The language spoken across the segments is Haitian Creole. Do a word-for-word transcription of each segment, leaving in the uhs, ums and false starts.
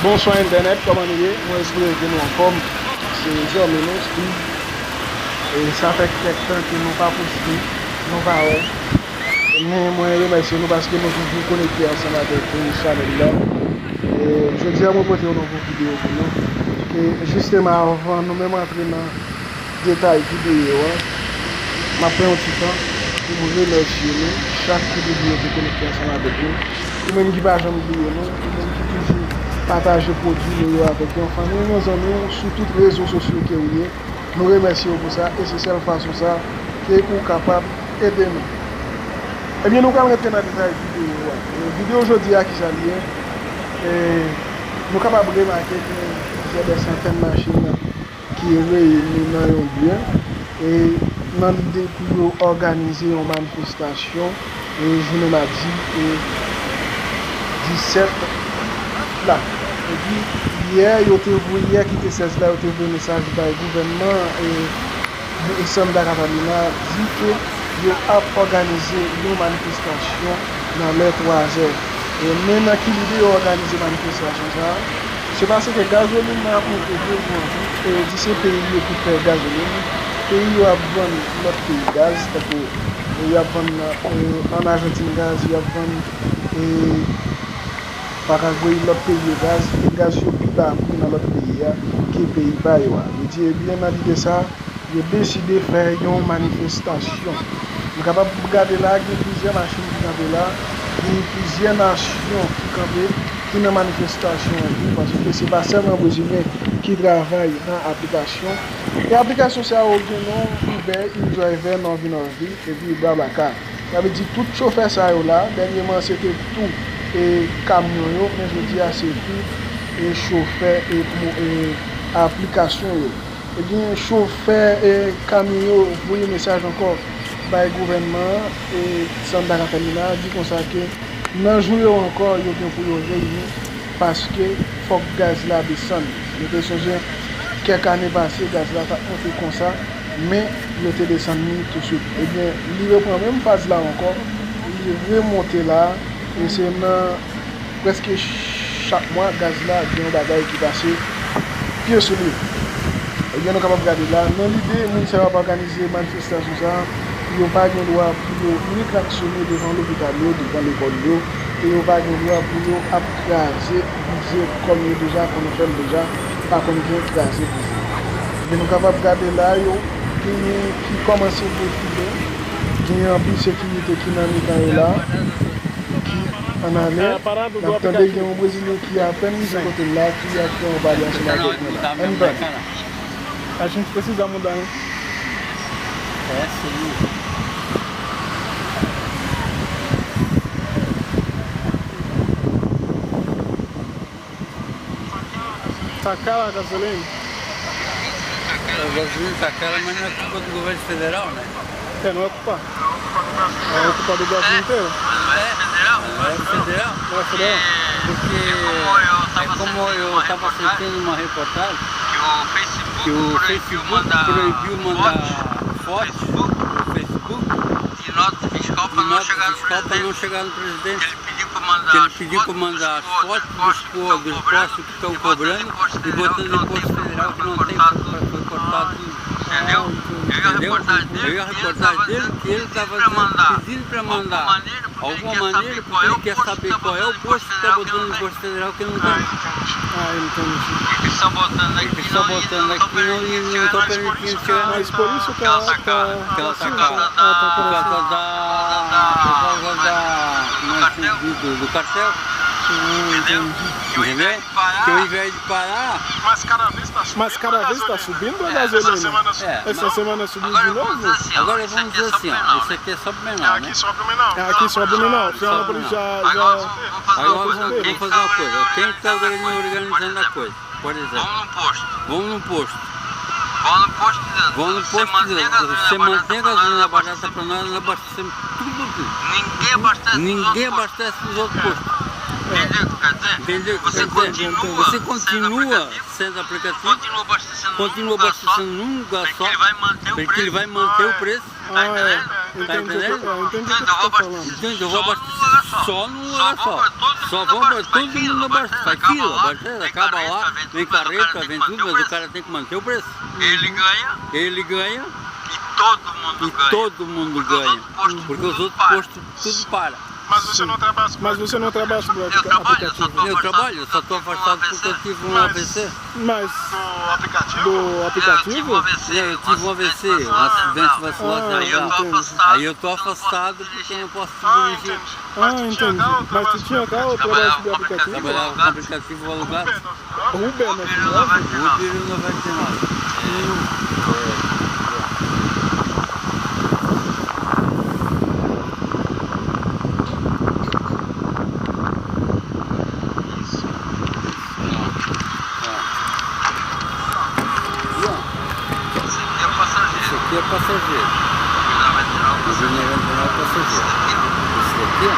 Bonswa entènèt, kòman nou ye? Mwen espere ke nou anfòm. Se Germain nou, Steve. E sa fè kèk tan ke nou pa poste, nou pa wè. Men mwen remèsye nou paske nou toujou konekte ansanm avèk nou chanèl la. E jodi a mwen pote yon nouvo videyo pou nou. E jisteman avan nou menm antre nan detay videyo a, m ap pran yon ti tan pou m remèsye nou chak ki toujou rete konekte ansanm avèk nou. Ou menm ki pa janm bliye nou, ou menm ki toujou pataje pwodui nou yo avèk yon fanmi w, yon zanmi w sou tout rezo sosyo ke ou ye, nou remèsye w pou sa e se sèl fason sa ke ou kapab ede nou. Ebyen, nou pral rantre nan detay videyo a. E videyo jodi a, kisa l ye? E nou kapab remake gen plizyè dè santèn machin ki reyini nan yon lye, e nan lide pou yo òganize yon manifestasyon, e jounen madi, e disèt la. Epi, yè, yo te voye, yè ki te sèz la, yo te voye mesaj bay gouvènman, e, e Santa Catarina, di ke yo ap òganize yon manifestasyon nan lè twa zè. E men nan ki lide yo òganize manifestasyon sa a? Se paske gazolin nan ap monte de jou an jou, e yo di se peyi yo ki fè gazolin, peyi yo ap vann lòt peyi gaz, tankou, e y ap vann, e, ann Ajantin gaz, y ap vann, e, Paragwe, lòt peyi yo gaz, e gaz yo pi ba pri nan lòt peyi a ke peyi pa yo a. Yo di, ebyen, nan lide sa a, yo deside fè yon manifestasyon. Nou kapab gade la, gen plizyè machin ki kanpe la, gen plizyè nasyon ki kanpe, ki nan manifestasyon an tou, paske se pa sèlman Brezilyen ki travay nan aplikasyon. E aplikasyon sa yo gen non Uber, InDriver, Novi Novi, epi BlaBlaCar. Sa vle di tout chofè sa yo la, dènyèman se te tou, e, kamyon yo, men jodi a se tou, e, chofè, e, mo-, e, aplikasyon yo. Ebyen, chofè, e, kamyon yo voye mesaj ankò bay gouvènman an, e, Santa Catarina, di konsa ke nan jou yo ankò, yo gen pou yo reyini, paske fòk gaz la desann. Nou te sonje, kèk ane pase, gaz la t ap monte konsa, men yo te desann li touswit. Ebyen, li repran menm faz la ankò, li remonte la, e se nan prèske chak mwa, gaz la gen yon bagay ki pase pye sou li. Ebyen, nou kapab gade la, nan lide moun sa yo ap òganize manifestasyon sa a, yo pa gen dwa pou yo ni klaksonnen devan lopital yo, devan lekòl yo, e yo pa gen dwa pou yo ap kraze, brize, kòm yo deja konn fè l deja, pa konn gen kraze, brize. Men nou kapab gade la, yo genyen ki kòmanse defile, genyen anpil sekirite ki nan mitan yo la, ki ann ale. N ap tande gen yon Brezilyen ki apèn rive kote m la, ki ap fè yon pale ansanm avèk mwen la. Ann tande. A gente precisa mudar, né? É, sim. Tá cara a gasolina? A gasolina tá cara, mas não é culpa do governo federal, né? É, não é culpa. É culpa do Brasil inteiro. É, é federal. Não é federal. Porque é como eu estava assistindo uma reportagem que o Facebook proibiu mandar fotos no Facebook de nota fiscal para não chegar no presidente. Que ele pediu para mandar as fotos dos, dos postos que estão cobrando e botando imposto federal que não tem, foi cortado. Entendeu? Eu vi a reportagem dele que ele estava pedindo para mandar alguma maneira, porque ele quer saber qual é o posto que está botando imposto federal que não tem. Ah, entendi. Eles estão botando aqui, não, e não estão permitindo chegar. Mas por isso que ela está, que ela está cara. Por causa da, por causa da, do, do cartel. Entendeu? Que ao invés de parar. Mas cada vez está subindo a gasolina. Essa semana subiu de novo? Agora vamos dizer assim, ó, isso aqui é só Blumenau, né? Aqui só Blumenau. Florianópolis já, já. Agora vamos fazer uma coisa. Quem está organizando a coisa? Por exemplo, vamos num posto. Vamos num posto. Vamos num posto. Você mantém a gasolina barata para nós, nós abastecemos tudo aqui. Ninguém abastece nos outros postos. Entendeu o que quer dizer? Você continua sendo aplicativo, continua abastecendo num lugar só, porque ele vai manter o preço. Ah, é. Tá entendendo? Entendi o que você está falando. Entende? Eu vou abastecer só num lugar só. Só vão, todo mundo abaixo, faz fila, abaixo, acaba lá, vem carreta, vem tudo, mas o cara tem que manter o preço. Ele ganha. Ele ganha. E todo mundo ganha. E todo mundo ganha. Porque os outros postos tudo para. Mas você não trabalha sobre o aplicativo? Eu trabalho, eu só estou afastado porque eu tive um A V C. Mas do aplicativo? Não, eu tive um A V C, um acidente vascular cerebral. Aí eu estou afastado porque eu não posso dirigir. Ah, entendi. Mas tu tinha carro, trabalho sobre o aplicativo? Trabalhava com aplicativo alugado. Uber noventa e nove? Uber noventa e nove. Esse aqui é passageiro. Uber noventa e nove passageiro. Esse aqui, ó.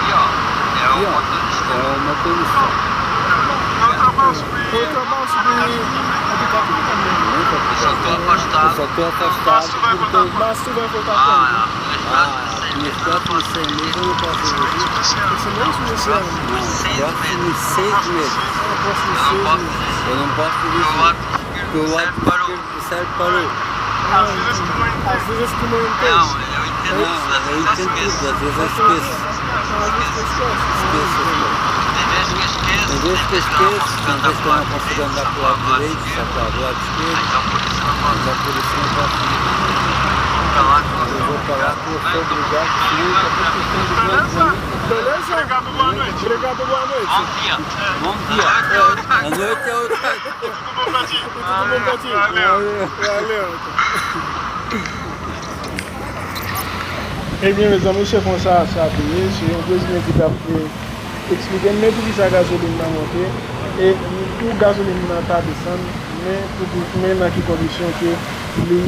Aqui, ó, é o motorista. É o motorista. Eu trabalho sobre aplicativo também. Eu só tô afastado. Eu só tô afastado porque... Mas tu vai voltar quando? Ah, nos próximos seis meses eu não posso dirigir. Esse mês ou esse ano? Não, próximos seis meses. Ah, próximos seis meses. Eu não posso dirigir. Porque o lado esquerdo serve para o... Ah, às vezes tu não entende. Não, eu entendo tudo, às vezes eu esqueço. Às vezes tu esquece. Esqueço as coisas. Tem vezes que eu esqueço, tem vezes que eu não consigo andar pro lado direito, só pro lado esquerdo. Então por isso eu não posso ir. Eu vou pra lá que eu sou obrigado, senão eu acabei esquecendo de ver. Beleza? Obrigado, boa noite. Obrigado, boa noite. Bom dia. Bom dia. A noite é outra. Tudo bom pra ti? Tudo bom pra ti? Valeu. Valeu. Ebyen, mezanmi, se konsa sa te ye. Se yon Brezilyen ki t ap, e, eksplike n men poukisa gazolin nan monte e pou gazolin nan ta desann, men pou, men nan ki kondisyon ke li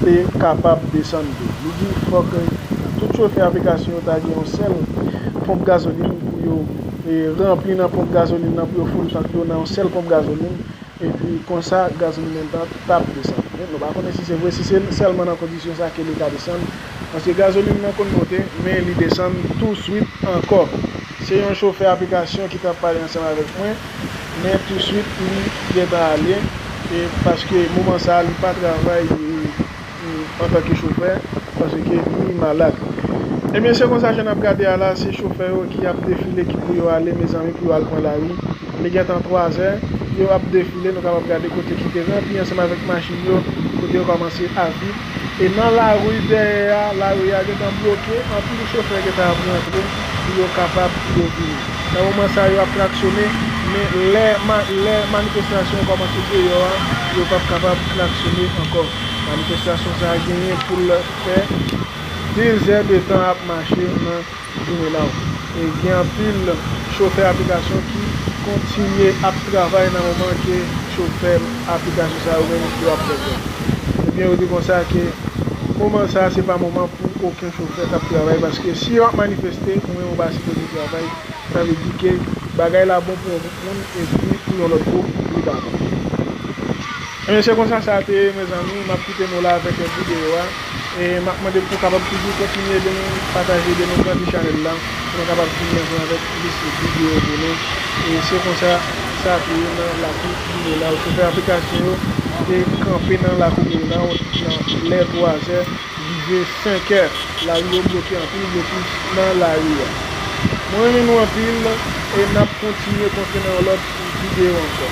te kapab desann tou. Li di fòk, e, tout chofè aplikasyon yo ta gen yon sèl ponp gazolin pou yo, e, ranpli nan ponp gazolin nan, pou yo full tank yo nan yon sèl ponp gazolin. Epi konsa, gazolin nan t ap desann. Men nou pa konnen si se vre, si se sèlman nan kondisyon sa ke li ka desann. Paske gazolin nan konn monte, men li desann touswit ankò. Se yon chofè aplikasyon ki t ap pale ansanm avèk mwen, men touswit li gentan ale, e paske moman sa a, li pa travay, e, antanke chofè, paske li malad. Ebyen, se konsa, jan n ap gade a la, se chofè yo ki ap defile, ki pou yo ale, mezanmi, pou yo al pran lari. Li gentan twazè, yo ap defile, nou kapab gade kote ki te ranpli ansanm avèk machin yo, kote yo kòmanse a vid. E nan lari dèyè a, lari a gentan bloke, anpil chofè gentan ap rantre pou yo kapab pou yo vini. Nan moman sa, yo ap klaksonnen, men lè ma-, lè manifestasyon an kòmanse deyò a, yo p ap kapab klaksonnen ankò. Manifestasyon sa a genyen pou l fè de zè de tan ap mache nan jounen an. E gen anpil chofè aplikasyon ki kontinye ap travay nan moman ke chofè aplikasyon sa yo menm yo ap fè grèv. Ebyen, yo di konsa ke moman sa a, se pa moman pou okenn chofè k ap travay, paske si yo ap manifeste, ou menm ou pa sipoze travay. Sa vle di ke bagay la bon pou yon gwoup moun epi pou yon lòt gwoup, li pa bon. Ebyen, se konsa sa te ye, mezanmi. M ap kite nou la avèk videyo a. E m ap mande pou nou kapab toujou kontinye ede nou, pataje, ede nou grandi chanèl la, pou nou kapab vini ansanm avèk plis videyo pou nou. E se konsa sa te ye nan lakou Milenal. Chofè aplikasyon yo te kanpe nan lakou Milenal nan lè twazè rive senkè. Lari yo bloke, anpil blokis nan lari a. Mwen renmen nou anpil e n ap kontinye kontre nan yon lòt videyo ankò.